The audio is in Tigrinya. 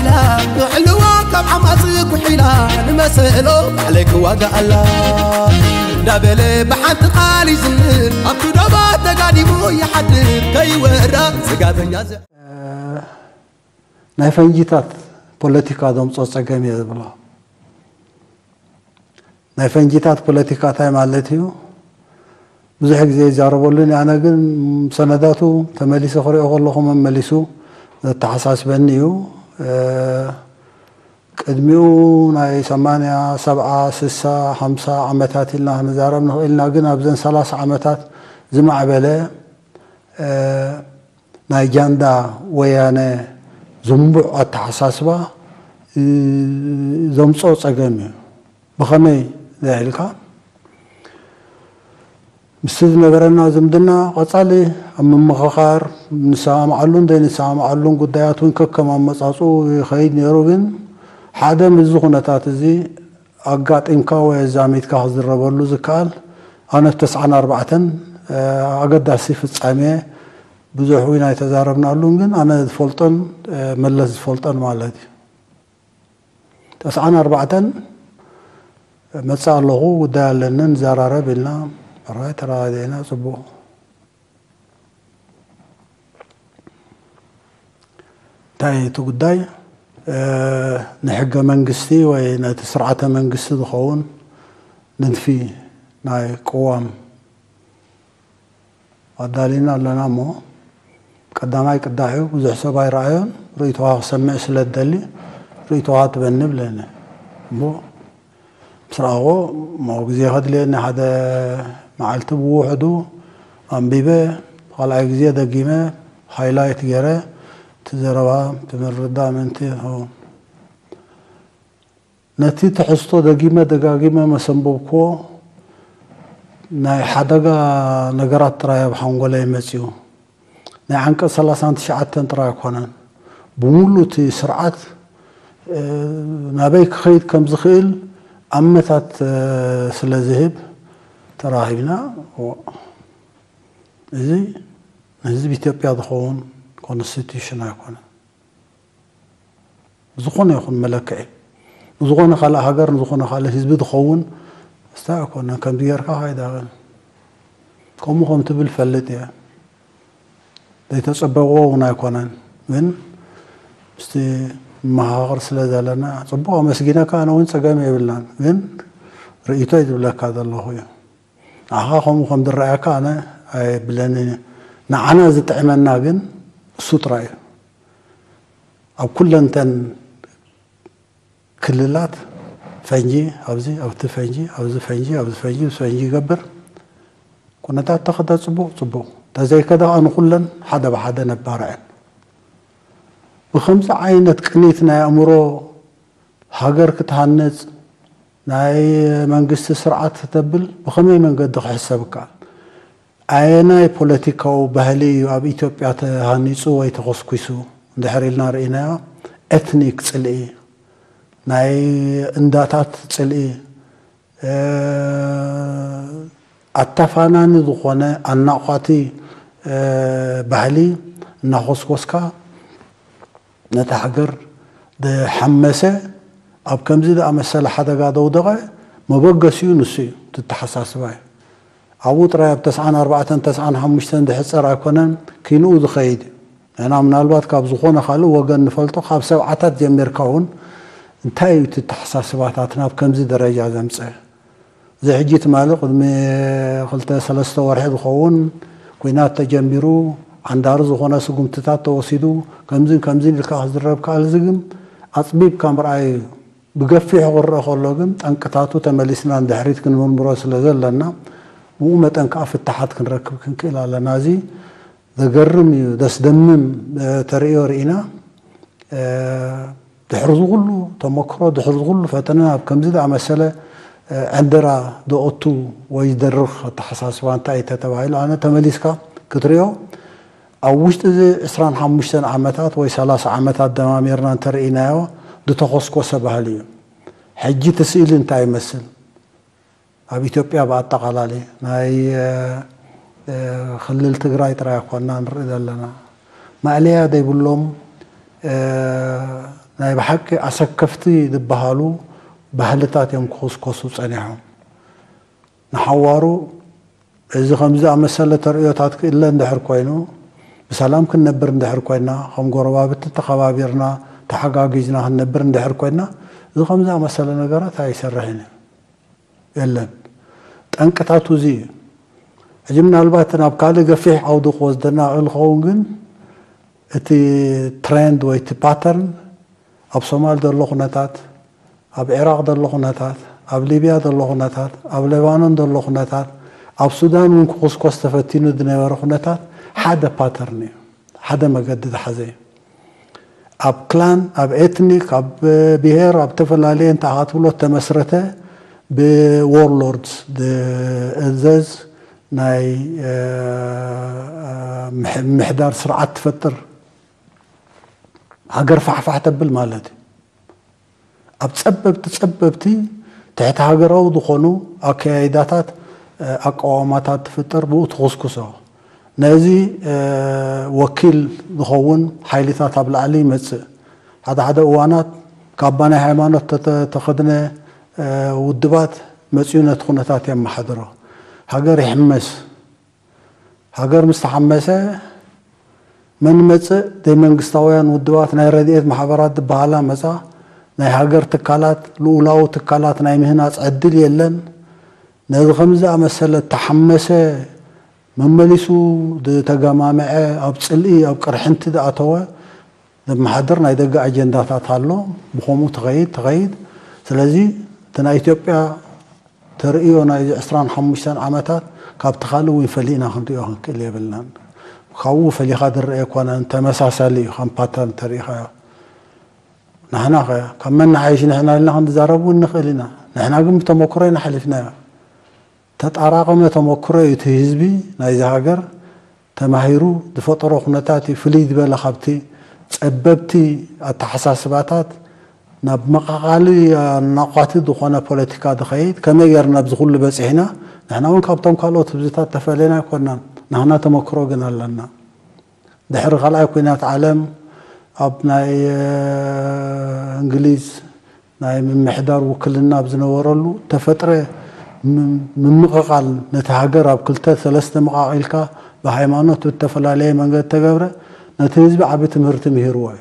ላ ክዕልዋ ካብ ዓማፅ ኩሒላ ንመሰሎ ባዕለይ ክዋጋኣላ እንዳበለ ብሓንቲ ቃል ይዝምር ኣብቲ ደባ ተጋዲሙ ይሓድር ከይወራ ስጋበኛ ዘ ናይ ፈንጂታት ፖለቲካ ዘምፅኦ ፀገም እየ ዝብሎ። ናይ ፈንጂታት ፖለቲካ እንታይ ማለት እዩ? ብዙሕ ግዜ ይዛረበሉን ኣነ ግን ሰነዳቱ ተመሊሰ ክሪኦ ከለኹ መመሊሱ ዘተሓሳስበኒ እዩ። ቅድሚኡ ናይ ሰማንያ፣ ሰብዓ፣ ስሳ፣ ሓምሳ ዓመታት ኢልና ክንዛረብ ንኽእል ኢና። ግን ኣብዘን ሰላሳ ዓመታት ዝማዕበለ ናይ ጃንዳ ወያነ ዝንቡዕ ኣተሓሳስባ ዘምፅኦ ፀገም እዩ። ብኸመይ ኢልካ ምስቲ ዝነበረና ዝምድና ቀፃሊ ኣብ ምምኽኻር ንሰማማዓሉን ዘይንሰማማዓሉን ጉዳያት እውን ከከም ኣመፃፅኡ ይኸይድ ነይሩ። ግን ሓደ ምስዚ ኩነታት እዚ ኣጋጢምካ ወይ ኣዛሚድካ ክዝረበሉ ዝከኣል ኣነ ተስዓን ኣርባዕተን ኣገዳሲ ፍፃሜ ብዙሕ እውን ኣይተዛረብናሉን፣ ግን ኣነ ዝፈልጦን መለስ ዝፈልጦን ማለት እዩ። ተስዓን ኣርባዕተን መፅእ ኣለኹ፣ ጉዳይ ኣለኒ ንዘራረብ ኢልና ራይ ተረዳዲእና ፅቡቕ። እንታይ እቲ ጉዳይ ንሕገ መንግስቲ ወይ ነቲ ስርዓተ መንግስቲ ዝኸውን ንድፊ ናይ ቅዋም ኣዳሊና ኣለና እሞ ቀዳማይ ቅዳሕ እዩ። ብዙሕ ሰብ ኣይረኣዮን። ርእይቶኻ ክሰምዕ ስለ ዝደሊ ርእይቶኻ ትበኒ ብለኒ እሞ ምስ ረኣኹዎ እሞ ግዜ ከድልየኒ ሓደ መዓልቲ ብውሕዱ ኣንቢበ ካልኣይ ግዜ ደጊመ ሃይላይት ገይረ እቲ ዘረባ እቲ ምርዳእ ምእንቲ ይኸውን። ነቲ ትሕዝቶ ደጊመ ደጋጊመ መሰንበብክዎ ናይ ሓደጋ ነገራት ጥራይ ኣብ ሓንጎለይ መጺኡ። ናይ ዓንቀጽ ሰላሳን ትሽዓተን ጥራይ ኣይኮነን። ብምሉእ እቲ ስርዓት ናበይ ክኸይድ ከም ዝኽእል ኣመታት ስለ ዝህብ ተራኺብና። እዚ ንህዝቢ ኢትዮጵያ ዝኸውን ኮንስቲቱሽን ኣይኮነን። ብዝኾነ ይኹን መለክዒ ንዝኾነ ካልእ ሃገር ንዝኾነ ካልእ ህዝቢ ዝኸውን ስታ ኣይኮነን። ከምዚ ጌርካ ካይዳበል ከምኡ ከም ትብል ፈልጥ እየ። ዘይተጸበቕዎ እውን ኣይኮነን። ግን ምስቲ መኻኽር ስለ ዘለና ጽቡቕ ኣመስጊነካ። ኣነ እውን ጸገም የብልናን። ግን ርእይቶይ ዝብለካ ዘለኹ እዩ። ንዓኻ ከምኡ ከም ዝረኣየካ ኣነ ኣይብለንን። ንዓና ዝጥዕመና ግን እሱ ጥራይ እዩ። ኣብ ኩለንተን ክልላት ፈንጂ ኣብዚ ኣብቲ ፈንጂ ኣብዚ ፈንጂ ኣብዚ ፈንጂ ፈንጂ ይገብር። ኩነታት ተኸደ ጽቡቕ ጽቡቕ ተዘይከደ ንኹለን ሓደ ብሓደ ነባርዐን። ብኸምዚ ዓይነት ቅኒት ናይ ኣእምሮ ሃገር ክትሃንጽ ናይ መንግስቲ ስርዓት ተብል ብኸመይ መንገዲ ክሕሰብ ይከኣል? ኣየናይ ፖለቲካዊ ባህሊ እዩ ኣብ ኢትዮጵያ ተሃኒፁ ወይ ተኾስኲሱ? እንድሕር ኢልና ርኢናዮ ኤትኒክ ፅልኢ፣ ናይ እንዳታት ፅልኢ፣ ኣተፋናኒ ዝኾነ ኣናቋቲ ባህሊ እናኾስኮስካ ነታ ሃገር ዝሓመሰ ኣብ ከምዚ ዝኣመሰለ ሓደጋ ዘውደቐ መበገሲኡ ንሱ እዩ። እቲ ኣተሓሳስባ እዩ። ኣብኡ ጥራይ ኣብ ተስዓን ኣርባዕተን ተስዓን ሓሙሽተን ዝሕጸር ኣይኮነን፣ ኪንኡ ዝኸይድ እዩ። ንሕና ምናልባት ካብ ዝኾነ ካልእ ወገን ንፈልጦ ካብ ሰብዓታት ጀሚርካ እውን እንታይ እዩ እቲ ኣተሓሳስባታት ናብ ከምዚ ደረጃ ዘምጽእ? እዚ ሕጂ ትማሊ ቅድሚ ክልተ ሰለስተ ወርሒ ዝኸውን ኲናት ተጀሚሩ ዓንዳሪ ዝኾነ ስጉምትታት ተወሲዱ ከምዝን ከምዝን ኢልካ ክዝረብ ከኣል እዚ ግን ኣፅቢብካ ምርኣይ እዩ። ብገፊሑ ክረአ ከሎ ግን ጠንቅታቱ ተመሊስና ንድሕሪት ክንምርምሮ ስለ ዘለና ብኡ መጠን ከዓ ፍታሓት ክንረክብ ክንክእል ኣለና። እዚ ዘገርም እዩ፣ ዘስደምም ተርእዮ ርኢና። ድሕሪ ዝኹሉ ተመክሮ ድሕሪ ዝኹሉ ፈተነ ኣብ ከምዚ ዝኣመሰለ ዕንደራ ዝኦቱ ወይ ዝደርኽ ኣተሓሳስባ እንታይ እዩ ተተባሂሉ ኣነ ተመሊስካ ክትሪኦ ኣብ ውሽጢ እዚ ዕስራን ሓሙሽተን ዓመታት ወይ ሰላሳ ዓመታት ደማሚርና እንተርኢናዮ ዝተኾስኮሰ ባህሊ እዩ። ሕጂ እቲ ስእሊ እንታይ ይመስል? ኣብ ኢትዮጵያ ብኣጠቓላሊ ናይ ክልል ትግራይ ጥራይ ኣይኮና ንርኢ ዘለና። ማእለያ ዘይብሎም ናይ ብሓቂ ኣሰከፍቲ ዝበሃሉ ባህልታት እዮም ክኹስኮሱ ጸኒሖም። ንሓዋሩ እዚ ከምዚ ኣመሰለ ተርእዮታት ክእለ እንድሕር ኮይኑ፣ ብሰላም ክንነብር እንድሕር ኮይና፣ ከም ጎረባብቲ ተኸባቢርና ተሓጋጊዝና ክንነብር እንድሕር ኮይና፣ እዚ ከምዚ ኣመሰለ ነገራት ኣይሰርሕን እዩ። የለን። ጠንቅታቱ እዚ እዩ። ሕጂ ምናልባት ናብ ካልእ ገፊሕ ዓውዲ ክወስደና ይኽእል ክኸውን፣ ግን እቲ ትሬንድ ወይ እቲ ፓተርን ኣብ ሶማል ዘሎ ኩነታት፣ ኣብ ዒራቕ ዘሎ ኩነታት፣ ኣብ ሊብያ ዘሎ ኩነታት፣ ኣብ ሌባኖን ዘሎ ኩነታት፣ ኣብ ሱዳን እውን ክኹስኮስ ተፈቲኑ ዝነበረ ኩነታት ሓደ ፓተርን እዩ፣ ሓደ መገዲ ዝሓዘ እዩ። ኣብ ክላን፣ ኣብ ኤትኒክ፣ ኣብ ብሄር፣ ኣብ ተፈላለየ እንተ ክትብሎ ተመስረተ፣ ብዎርሎርድስ ዝእዘዝ ናይ ምሕዳር ስርዓት ትፈጥር፣ ሃገር ፋሕፋሕ ተብል ማለት እዩ። ኣብ ጸበብቲ ጸበብቲ ትሕቲ ሃገራዊ ዝኾኑ ኣከያይዳታት ኣቃዋማታት ትፍጠር፣ ብኡ ትኹስኩሶ። ነዚ ወኪል ዝኸውን ሓይልታት ኣብ ላዕሊ ይመጽእ። ሓደ ሓደ እዋናት ካባ ናይ ሃይማኖት ተተኸድነ ውድባት መጺኡ ነቲ ኩነታት የመሓድሮ። ሃገር ይሕመስ። ሃገር ምስ ተሓመሰ መን መጽእ? ዘይመንግስታውያን ውድባት፣ ናይ ረድኤት ማሕበራት ዝበሃላ መጻ። ናይ ሃገር ትካላት፣ ልኡላዊ ትካላት ናይ ምህናጽ ዕድል የለን። ነዚ ከምዚ ዝኣመሰለ ተሓመሰ መመሊሱ ዝተገማምዐ፣ ኣብ ጽልኢ ኣብ ቅርሕንቲ ዝኣተወ ዘመሓድር ናይ ደገ ኣጀንዳታት ኣሎ። ብኸምኡ ትኸይድ ትኸይድ። ስለዚ እቲ ናይ ኢትዮጵያ ተርእዮ ናይዚ ዕስራን ሓሙሽተን ዓመታት ካብቲ ካልእ እውን ፈሊእና ክንሪኦ ክንክእል የብልናን። ካብኡ ፈሊኻ ዝረአ ኣይኮነን፣ ተመሳሳሊ እዩ። ከም ፓተርን ተሪኢኻዮ ንሕና ኸ ካብ መን ንሓይሽ ንሕና ኢልና ክንዛረብ እውን ንኽእል ኢና። ንሕና ግን ብተመክሮ ኢና ሓሊፍናዮ። ተጣራቐመ ተመክሮ እዩ እቲ ህዝቢ ናይዚ ሃገር ተማሂሩ ዝፈጠሮ ኩነታት እዩ ፍልይ ዝበለ ካብቲ ጸበብቲ ኣተሓሳስባታት ናብ መቓቓሊ ኣናቋቲ ዝኾነ ፖለቲካ ዝኸይድ። ከመይ ጌርና ኣብዚ ኩሉ በጺሕና? ንሕና እውን ካብቶም ካልኦት ህዝብታት ተፈለና ኣይኮናን። ናህና ተመክሮ ግን ኣለና። ድሕሪ ካልኣይ ኩናት ዓለም ኣብ ናይ እንግሊዝ ናይ ምምሕዳር ውክልና ኣብ ዝነበረሉ ተፈጥረ ምምቕቓል፣ ነቲ ሃገር ኣብ ክልተ ሰለስተ መቓቒልካ ብሃይማኖት ብተፈላለየ መንገዲ ተገብረ፣ ነቲ ህዝቢ ዓቢ ትምህርቲ ምሂርዎ እዩ።